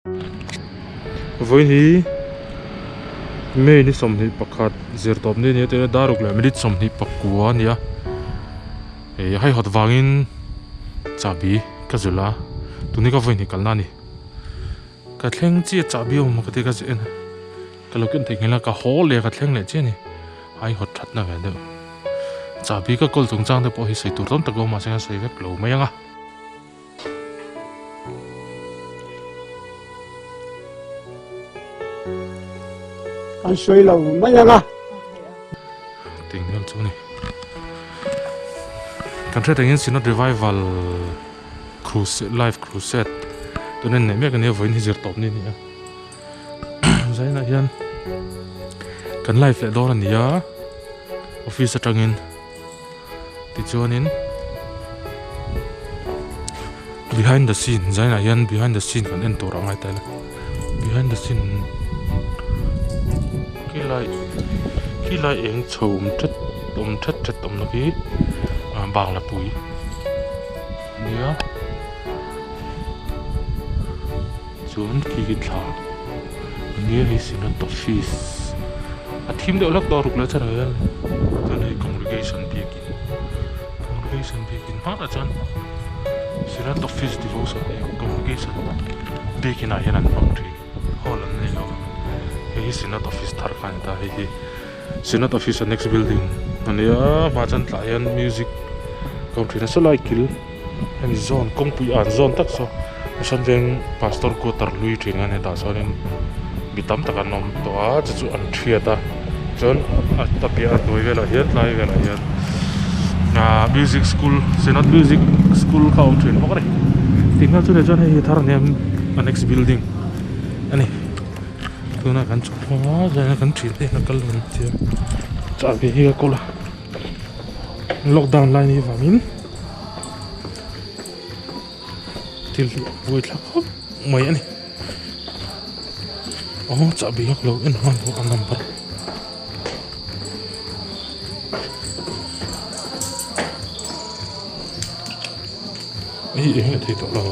Vawiin hi May ni 21 zirtawp ni a ni a tin a dar ruk leh minute 29 a ni a ih haihawt vangin chahbi ka zilh a tun hi ka vawiin hi kalna a ni ka thleng chiah chahbi a awm ka ti ka zilh en a ka lo ken theihnghilh a ka haw leh a ka thleng leh chiah a ni haihawt thatna ve deuh chahbi ka kawl chungchang te pawh hi sawi tur tam tak a awm mahse ka sawi vek lo mai ang a. An sawi lo mai ang a. Ting hian chu ni. Kan hriat angin Synod Revival Crusade Life Crusade tuna in neih mek ania vawiin hi zir tawp ni a ni a. Zainah hian kan live leh dawn a ni a office atangin. Tichuanin behind the scene zainah hian behind the scene kan en tur a ngai ta ila behind the scene khilai khilai eng chho awm thet awm thet thet awmna khi ah bangla pui a nia chuan khi khi thla a nia hei synod office a thim deuh hlek tawh a ruk leh chan ah hian chuan hei congregation biakin congregation biakin hmanah chuan synod office devotion hi congregation biakin ah hian an hmang thin hall an nei lo hei hi synod office thar kha a ni ta hei hi synod office a next building a nia hma chuan tlaiah hian music ka awm thin a sawlai kil hemi zawn kawngpui an zawn tak saw sawn veng pastor quarter hlui thin a ni tah sawnin mi tam tak an awm tawh a chu chu an thiat a chuan a piah a hnuai velah hian tlai velah hian ahh music school synod music school kha a awm thin bawk a ni tinghal chu chuan hei hi thar a nia a next building a ni. Tuna kan chhuk a zaina kan thian te hian a kal lo an tia chahbi hi a kawl a lockdown lai ni vangin thil hi a buai thlak khawp mai a ni aw chahbi a lo en hman pawh a number. Hei eng nge thei tawh lo.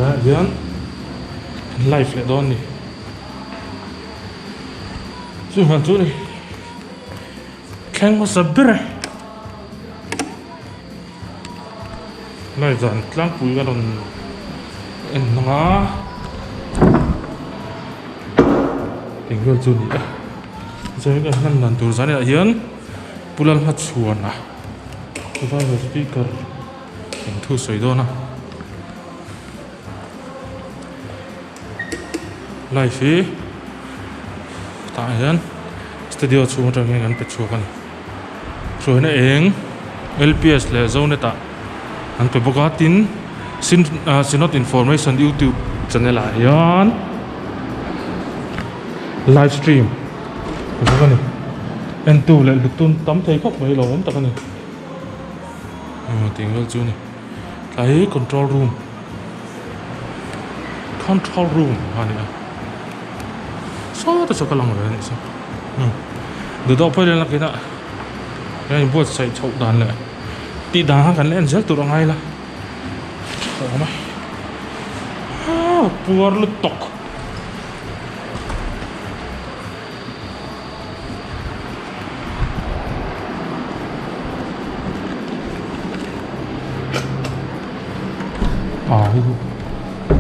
Zaiah hian live leh dawn a ni. Chu hman chu ni thleng hmasa ber e live dan tlangpui ka rawn en hnawng a eng vel chu ni e chuan kan hman dan tur zan ah hian pu Lalhmachhuana revival speaker eng thu sawi dawn a. Live hi tah hian studio chhung atang hian kan pe chhuak a ni hruaina eng L P S leh zonet ah an pe bawk a tin synod information youtube channel ah hian live stream a bawk a ni entu leh hluttu tam thei khawp mai lo awm tak a ni tih vel chu a ni. Tlai hi control room control room a ni a sawtah saw ka lang ve a nih chu duh tawh phei leh nakinah kan inbuatsaih chhoh dan leh tih dan kha kan la en zel tur a ngai la a awm a puar lutuk. Ah hei hi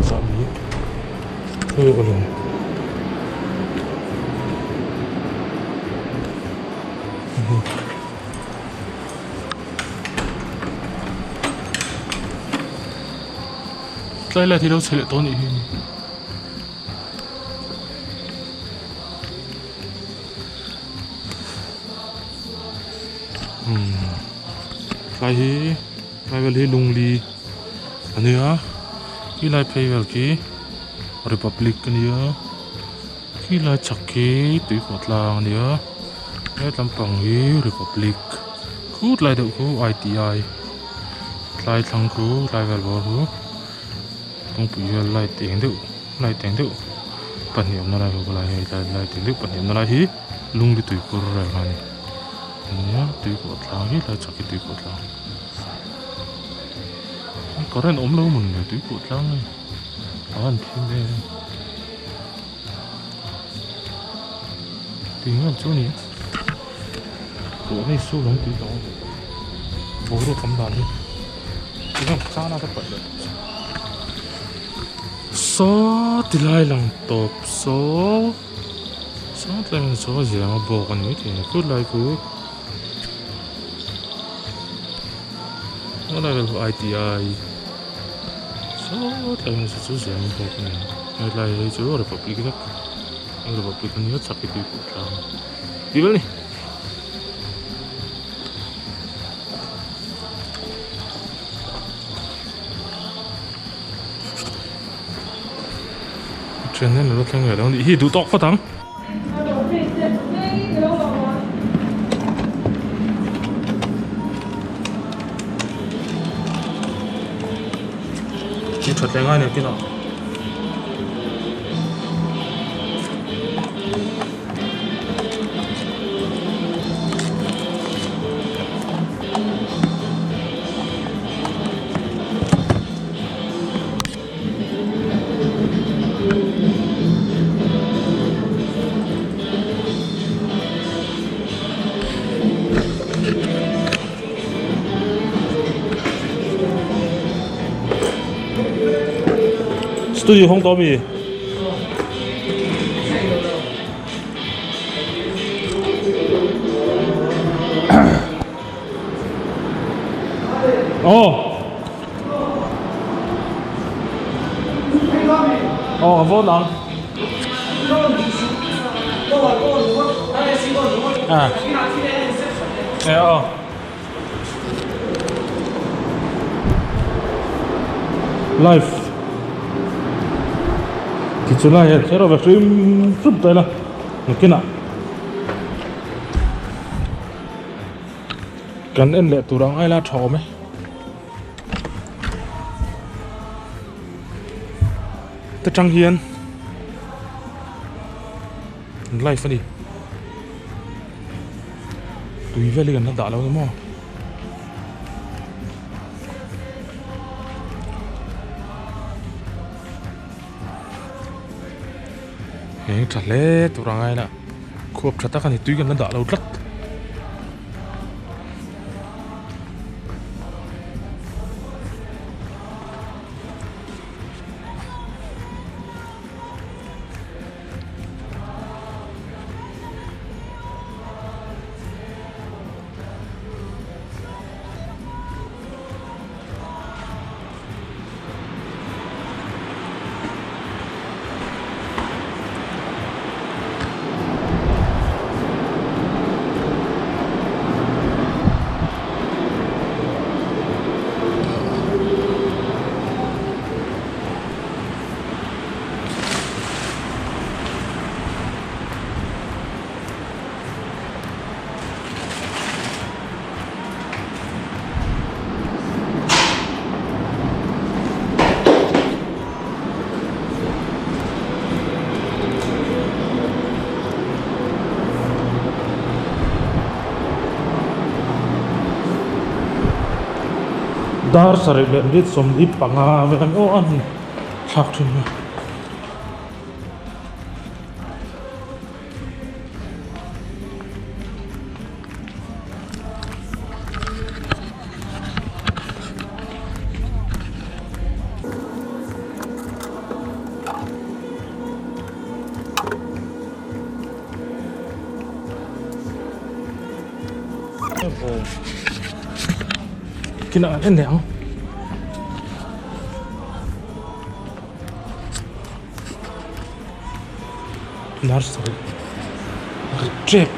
chahbi hei a awm. hi. Tlai light hi lo chhe leh tawh a nih hi. Umm tlai hi tlai vel hi lungli a nia khi lai phei vel khi republic a nia khi lai chhak khi tuikhuah tlang a nia hetlampang hi republic khut lai deuh khu I_T_I tlai thlang khu tlai vel bawr khu kawngpui vel light eng deuh light eng deuh pahnih awmna lai ho lai hei tlai light eng deuh pahnih awmna lai hi lungli tuikhur reng a ni ania tuikhuah tlang hi tlai chhak hi tuikhuah tlang current awm lo mawn le tuikhuah tlang hi a han thim em tui ngam chu a ni tawh hei su lam tui tawh boruak awm dan hi eng emaw chana te paih leh saw ti lai lang tawp saw saw tlai ang saw a ziang a bawk a ni maithei a khut lai khu helai vel pawh I_T_I saw tlai ang saw chu ziang a bawk a ni helai hi chu republic vek republic a nia chak hi tuipui tlang tih vel a ni. Thian hian alo thleng ve lo anih hi duh tawk phawt ang. Ni that leh ngai nen kinah. Studio hawng tawh ami? Aw. Aw a vawn ang. À. Nè aw. Live. Ti chu lai hian kher a va hrim hrim ta ila nakinah kan en leh tur ang aila tha awm e. Ta tang hian live a ni tui vel hi kan la dah lo ni maw. Eng tha hle tur a ngai la khuap tha tak a ni tui kan la dah lo tlat. Dar sarih leh minute 45 vel ang aw a ni thlak thin a. Kinah kan en leh ang. Nursery ri tep.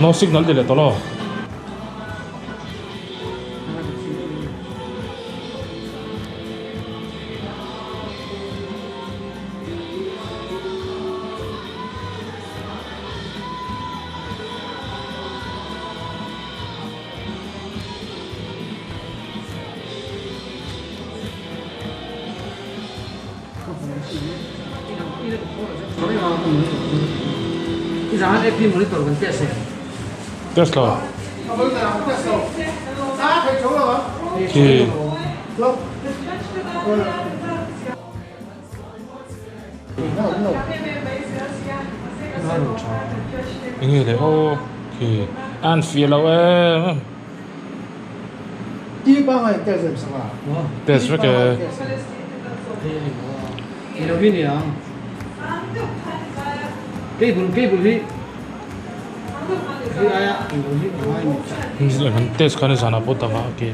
No signal ti leh tawh lo. Test lo. Khi. Enge le aw khi an fiah lo em. Test vek e. Test khan zanah pawh dangah a ke.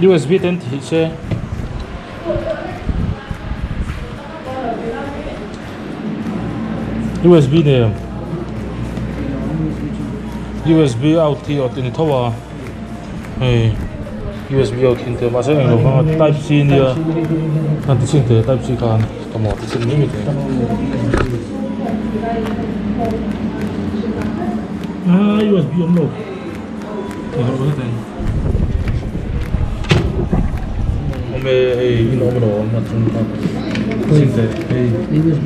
USB te an tih se. USB nen USB out hi a awt in tho a. Hei USB out hin te mahse englo hmanga type C ania an ti chhin teh type C khan ka maw ti chhin mai mai teh ah USB awm lo awm e hei in awm lo awm a chung kha chhin teh hei USB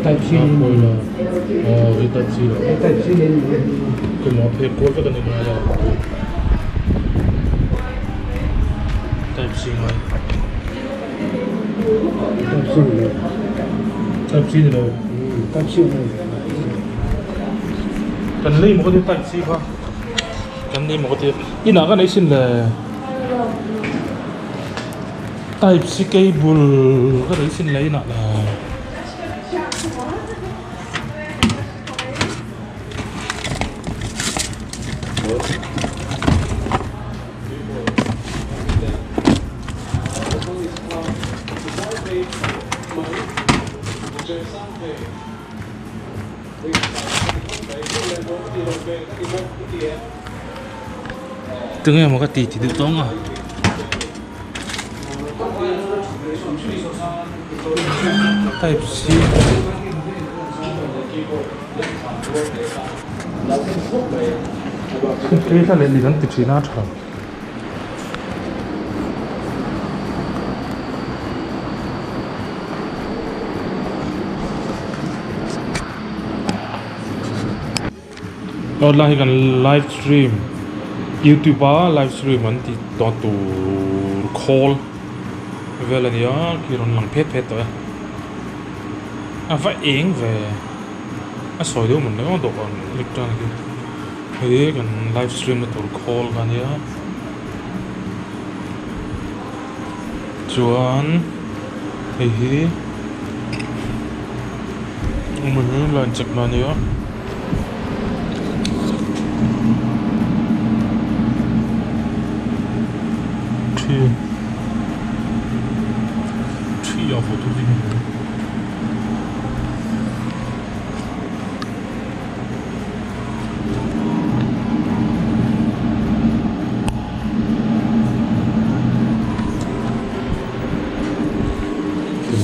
Type C aw hei type C lo type C emaw phei kual vek a ni ngai a type C ngai type C ni lo type C ni lo type C kan lei maw ka ti type C kha kan lei maw ka ti inah ka nei sin le. Type C cable ka rei sin leh inah la. Tunge maw ka ti ti duh tawng a. Type C Tui hla leh lin an ti thin a tha. Aw lai hi kan live stream youtube a live stream an tih tawh tur khawl vel a ni a khi rawn lang phet phet tawh e a va eng ve a sawi deuh mawn le dawhkan electronic hi hei kan live stream na tur khawl kha a nia chuan hei hi line chek na a nia. Thi thi a photo hi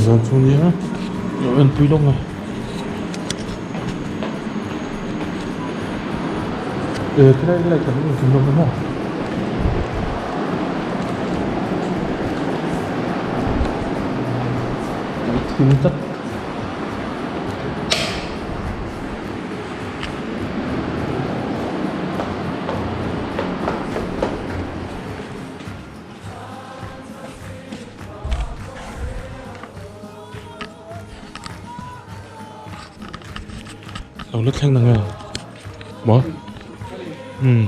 Zan chu nia lo en pui lawk mai. Eh tilai light an in tum maw. Thim tlat. Lo la thleng nang e maw umm.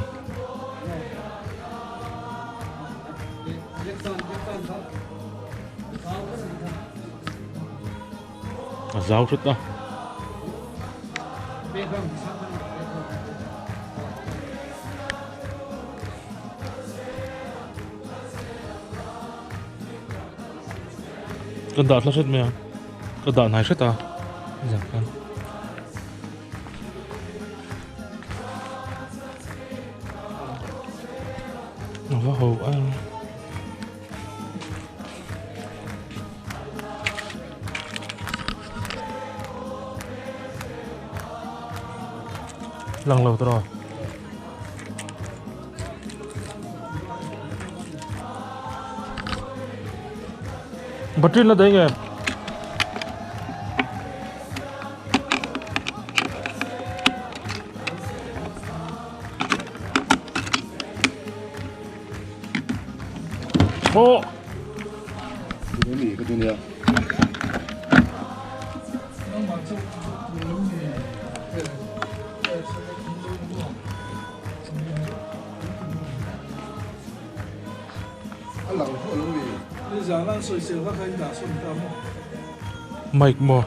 A zau hret a. Ka dah hla hret mai a ka dah hnai hret a zan khan. A va ho a. Lang lo tawh. Battery la daih nge? Oh. Mic maw?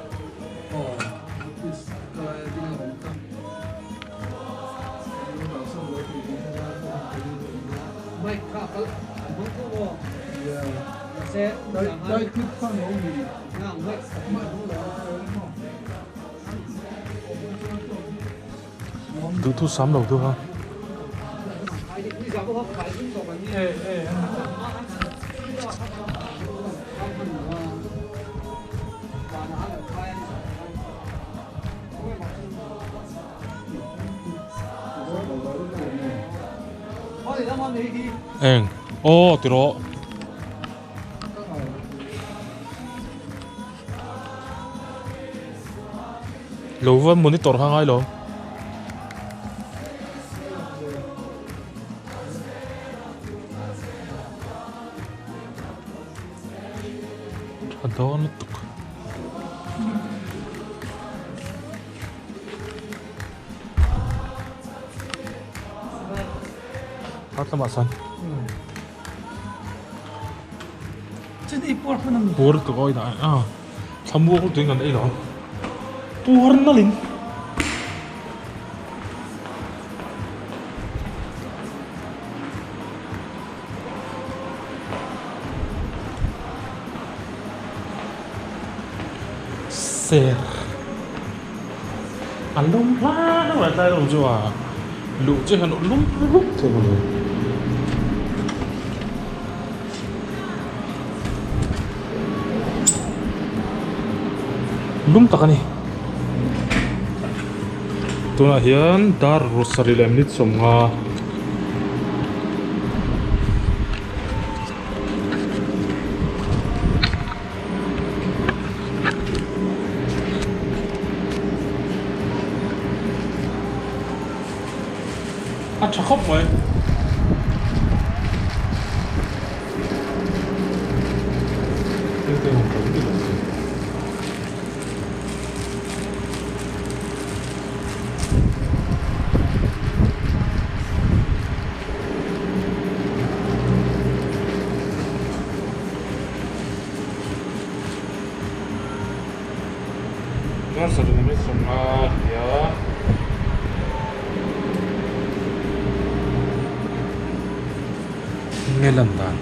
Duhthu sam lo deuh a. Eng aw ti rawh. Lo va monitor kha ngai lo. Tha dawn lutuk. Khat lamah sawn. Puar ka kawi dah a thlamuak lutuk in kan ei lo puar nalh in. Ser a lum hlai hlai tlai lo chu a luh chiah hian lum rup thei a ni. Lum tak a ni tunah hian dar sarih leh minute sawmnga. A tha khawp mai. Dar sarih leh minute sawmnga a ni a. Nge lan dan.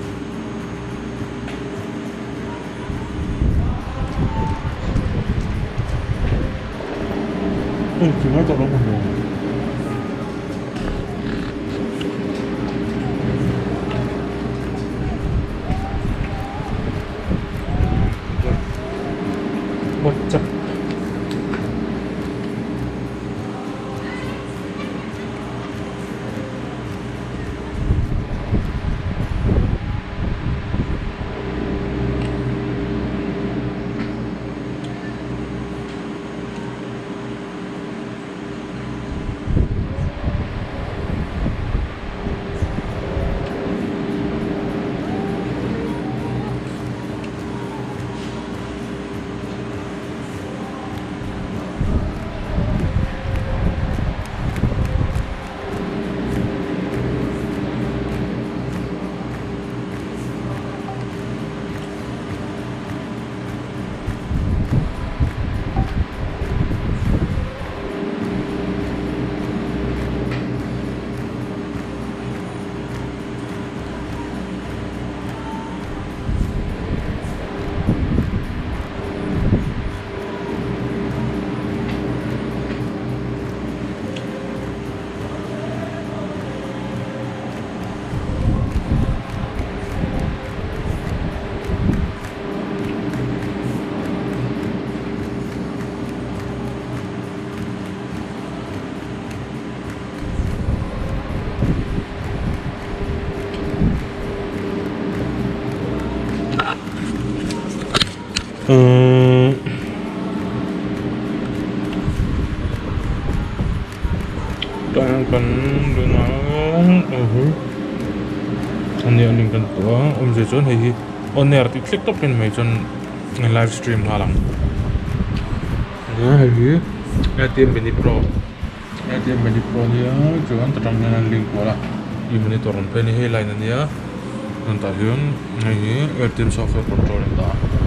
Hei ti ngai tawh lo hmu lo. WhatsApp. Umm tah hian kan dun a ania a link kan tuah a awmzia chuan hei hi on air tih thlek tawp in mai chuan live stream nghal ang ania hei hi atm mini pro atm mini pro ania chuan ta tang hian an link kual a ih monitor an phei a ni hei line ania chuan tah hian hei hi atm software control an dah a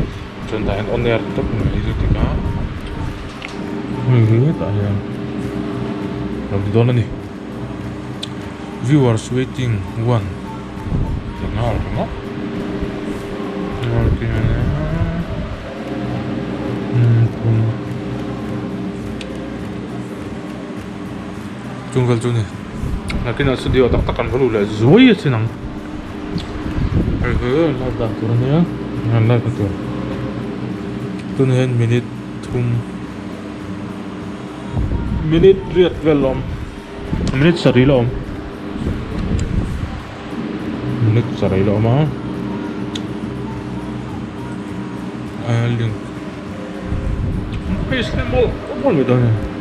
chuan tah hian on air tih tawp mai chu tik a hei hi tah hian lo ti dawn a ni viewers waiting one ti nghal ringawt chung vel chu ni nakinah studio tak tak kan va luh leh zuai a chin ang hei hi live dan tur ania live na tur tunah hian minute thum minute riat vel a awm minute sarih la awm minute sarih la awm a a link paste leh mawlh mawlh mai dawn a ni.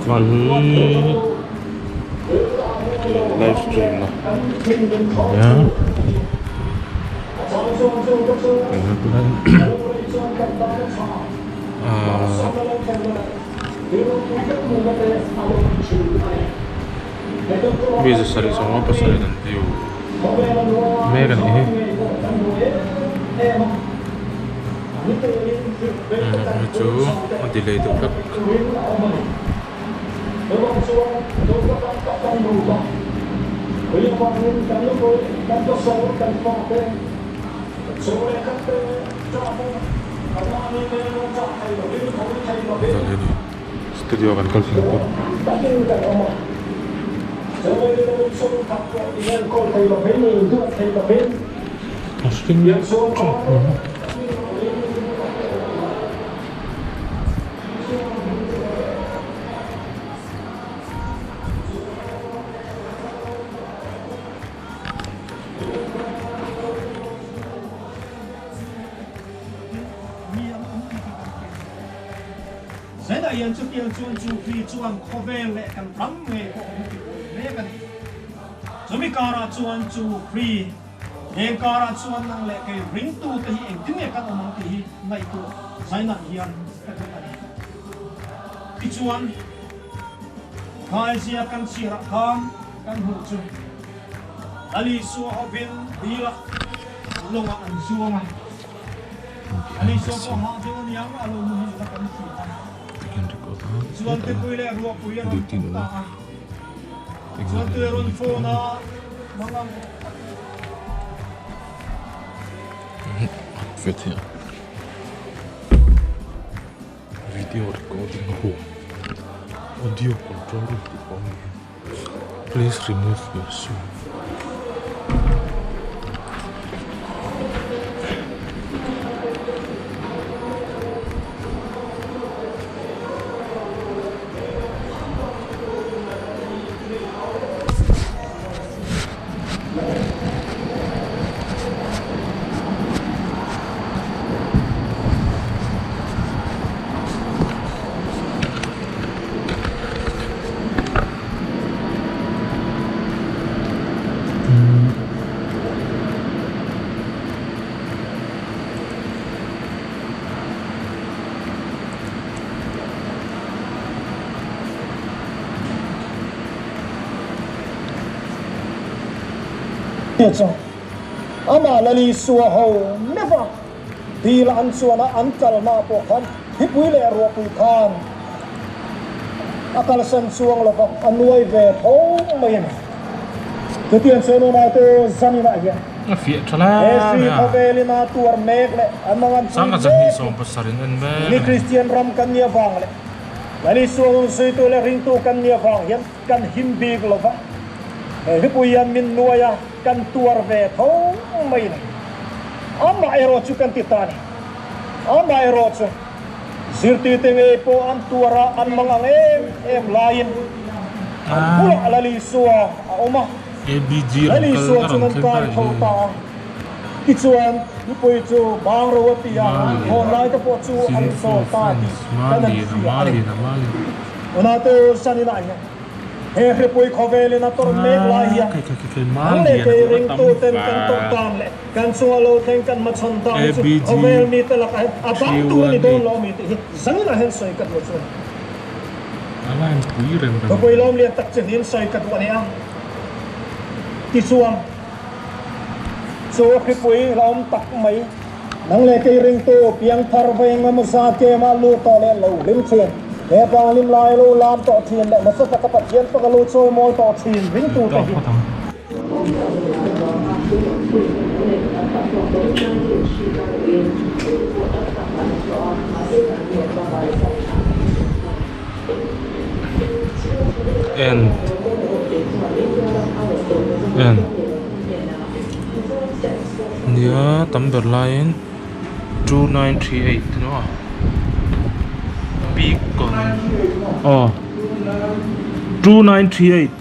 Chuan live stream na nia ahh mi 727 an view mek a nih hi hei chu a delay deuh hlek. Studio kan kal thleng pawh. A hring tawp mai. Zainah hian chutiang chuan chu hri chuan khawvel leh kan ram ngei pawh a hmu ti buai mek a ni. Chumi karah chuan chu hri heng karah chuan nang leh kei ringtute hi engtin nge kan awm ang tih hi ngaihtuah zainah hian ka duh a ni. Tichuan, Khaizia kan chhiarah khan kan hmuh chu Lal Isua hovin dila lawngah an zuang a. Video recording room audio control room tih pawh a awm a please remove your shoe. Ti chu amah Lal Isua ho meuh a dil an chuan a an kalna pawh khan thipui leh ruahpui khan a kalsan chuang lova a nuai ve tho mai a ni. Chutiang chuan unaute zaninah hian A fiah tha lai he hri mai a. khawvelin a tuar mek leh a mangan pui Sangha zahnih mek sawm pasarih en mek ni a ni. Kristian ram kan nih avang leh Lal Isua hun suitu leh ringtu kan nih avang hian kan him bik lova he hripui hian min nuai a kan tuar ve tho mai a ni. Amaherawh chu kan ti ta a ni. Amaherawh chu zirtirte ngei pawh an tuar a, an mang ang em em laiin an bulah Lal Isua a awm a. ABG Lal rawn kal Isua a chu rawn an thleng kai ta tho hi. ta a. Tichuan mipui chu bang ro a ti a, hawn lai te pawh chu an chawl ta tih kan an hria a ni. Unate Saninah hian He hripui khawvelin a tawrh mek lai hian nang leh kei ringtuten kan tawrh tan leh kan chunga lo thleng kan hmachhawn dan hi chu khawvel mite lakah hian a dang tu a ni dawn lo a mi tih hi zaninah hian sawi ka duh chu a ni. A line pui rem rem. Thupui lawm lian tak chi hnim sawi ka duh a nia. Tichuan, chu hripui hlauhawm tak mai, nang leh kei ringtu piangthar veng emaw za kema lut tawh leh lo hlim thin, he vanglim lai lo lam tawh thin leh nasa taka Pathian faka lo chawi mawi tawh thin ringtute hi. En en nia tam ber laiin 2938 maw beacon aw 2938.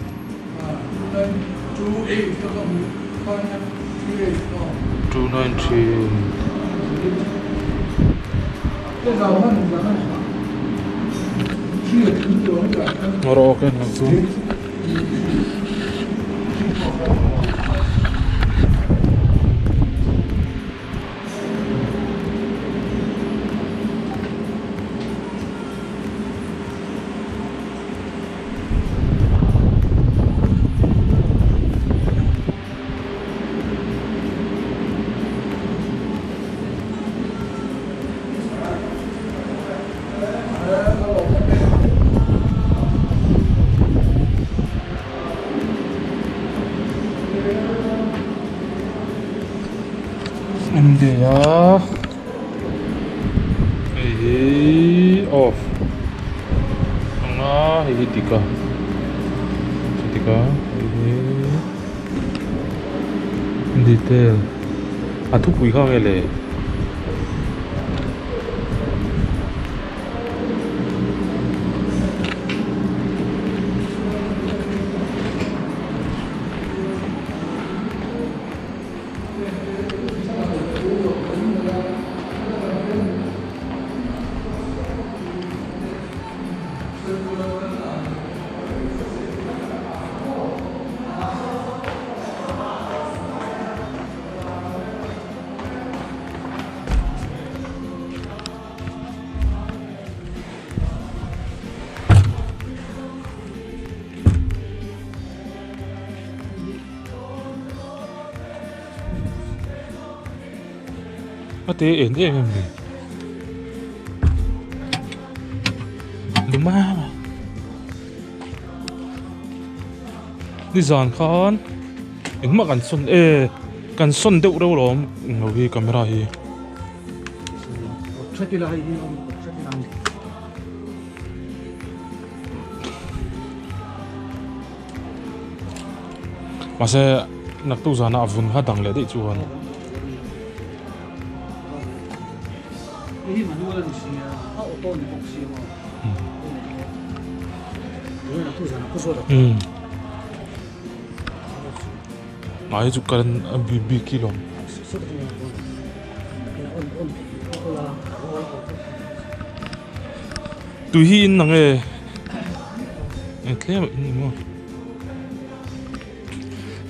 India hei hi off anga hei hi dik a dik a hei hi detail a thupui kha nge le. A te em em em ni luma nizan khan engmah kan sawn e kan sawn deuh reuh alawm englo hi camera hi. Mahse naktuk zana a vun kha dang leh daih chuan. Mah hi chu current a bik bik hi lawm. Tui hi in ang e eng tlem a in ni maw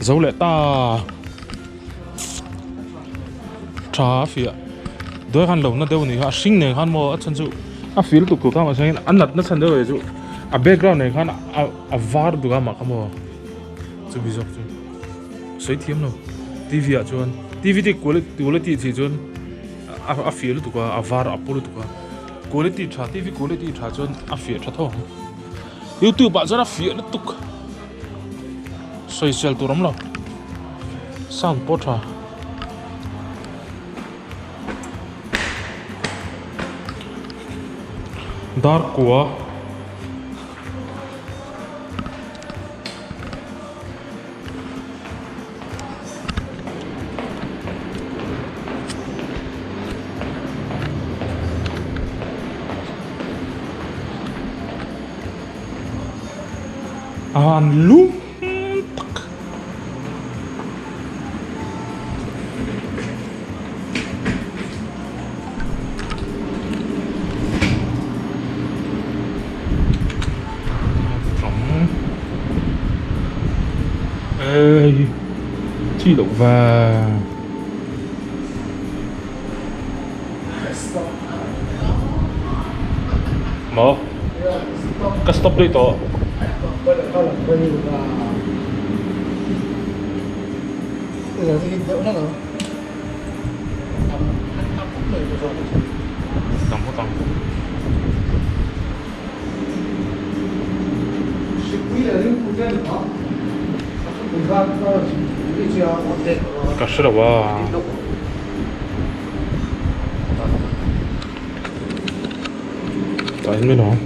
zo leh ta tha a fiah duai khan lo na deuh a ni kha a hring nen khan maw a chhan chu a fil tuk tuk a mahse a nat na chhan deuh leh chu a background nen khan a var duk a mah kha maw chumi zawk chu sawi thiam lo T_V ah chuan T_V te quality chi chuan a fiah lutuk a a var a paw lutuk a. Quality tha TV quality tha chuan a fiah tha tho ang youtube ah chuan a fiah lutuk sawisel tur awm lo sound pawh tha dar kua. An lum tak. Ê chi loh va. Maw? Ka stop daih tawh. Tam ngawt ang. Ka hre lo a. Tah hian min awm.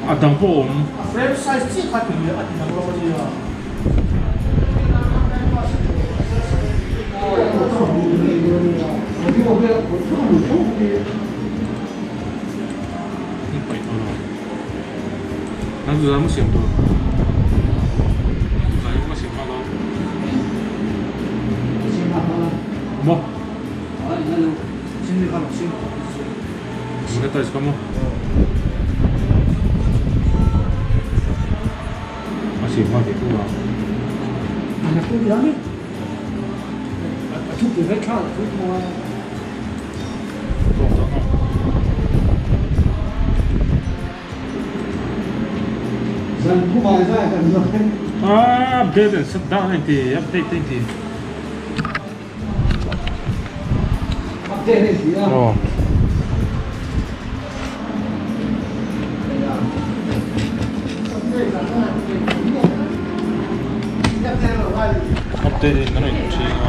A dang pawh a awm. Maw? Monetize ka maw? A siam nghal ve tûr a. Ah, update and shut down anh ti, update anh ti. Aw. Update in an in thin a.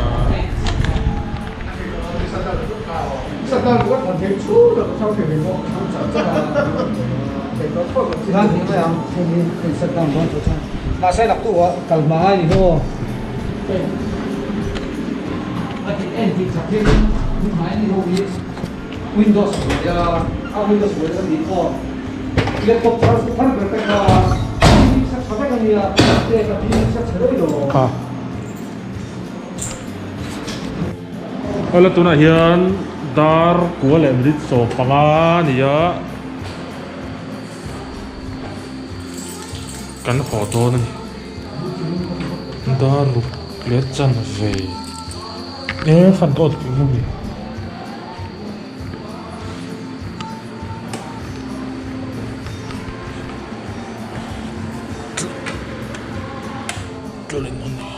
Kha. Awle tunah hian dar kua leh minute 15 a ni a. Kan haw dawn a ni. Dar ruk leh chanve e fan ka awt pui mi. Petrol in hawn ni.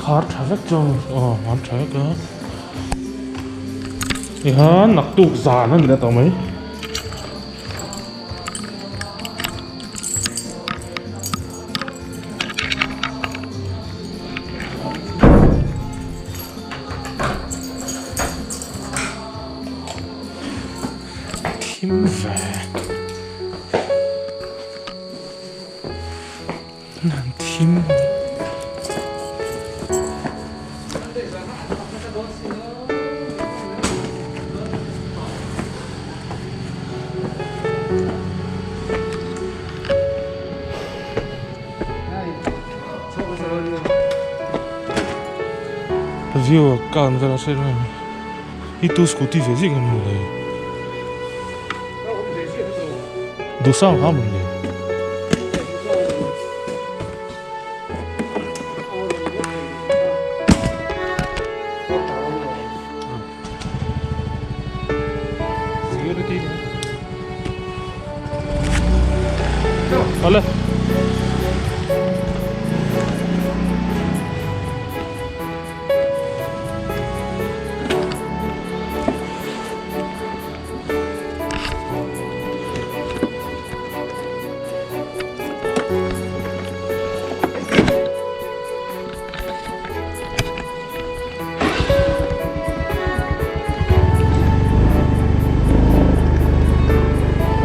Khar tha vek chuan aw khar tha vek a. Tihian naktuk zan a ni leh tawh mai. Thim ve. An thim. View a kan vel a hre reng. Hi tu scooty ve zing a ni le. Duhsang ha mawn le. Security. Ale.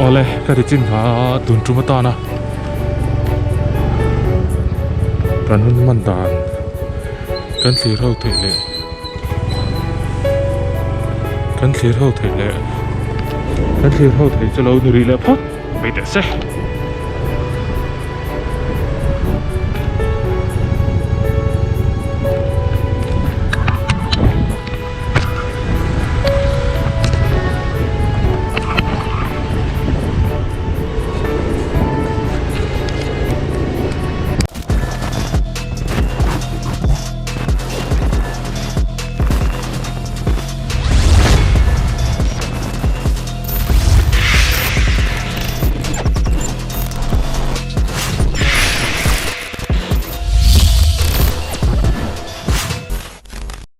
Awle ka ti chin kha tun tum atana kan hun man dan kan thlir ho theih leh kan thlir ho theih leh kan thlir ho theih chu lo ni rih leh phawt mai teh se.